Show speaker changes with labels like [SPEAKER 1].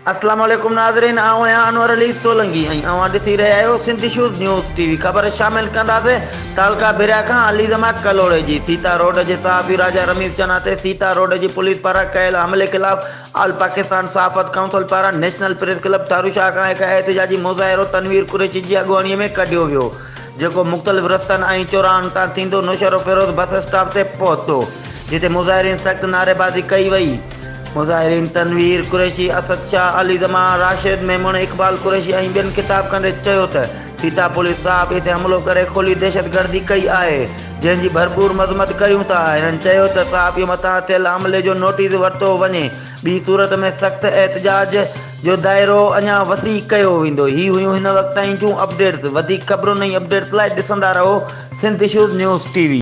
[SPEAKER 1] اسلام عليڪم ناظرين آئون آهيان انور علي سولنگي ۽ اوهان ڏسي رهيا آهيو Sindh issues news T V خبر شامل ڪنداسين تعلقه ڀريا کان علي زمان ڪلهوڙي جي سيتا روڊ جي صحافي راجا رميز چنا تي سيتا روڊ جي پوليس پاران ڪيل حملي خلاف آل پاڪستان صحافت ڪائونسل پاران نيشنل پريس ڪلب ٺاروشاهه کان هڪ احتجاجي مظاهرو تنوير قريشي جي اڳواڻي ۾ ڪڍيو ويو جيڪو مختلف رستن ۽ چوراهن تان ٿيندو نوشهروفيروز بس اسٽاپ تي پهتو جتي مظاهرين سخت نعريبازي ڪئي وئي. مظاهرين تنوير قريشي، اسد شاهه، علي زمان، راشد ميمڻ، اقبال قريشي ۽ ٻين خطاب ڪندي چيو ته سيتا پوليس صحافي تي حملو ڪري کلي دهشتگردي ڪئي آهي جنهن جي ڀرپور مذمت ڪريون ٿا. هنن چيو ته صحافي مٿان ٿيل حملي جو نوٽيس ورتو وڃي ٻي صورت ۾ سخت احتجاج جو دائرو اڃا وسيع ڪيو ويندو. هي هيون هن وقت تائين جون اپڊيٽس وڌيڪ خبرن ۽ اپڊيٽس لاء ڏسندا رهو Sindh issues news T V.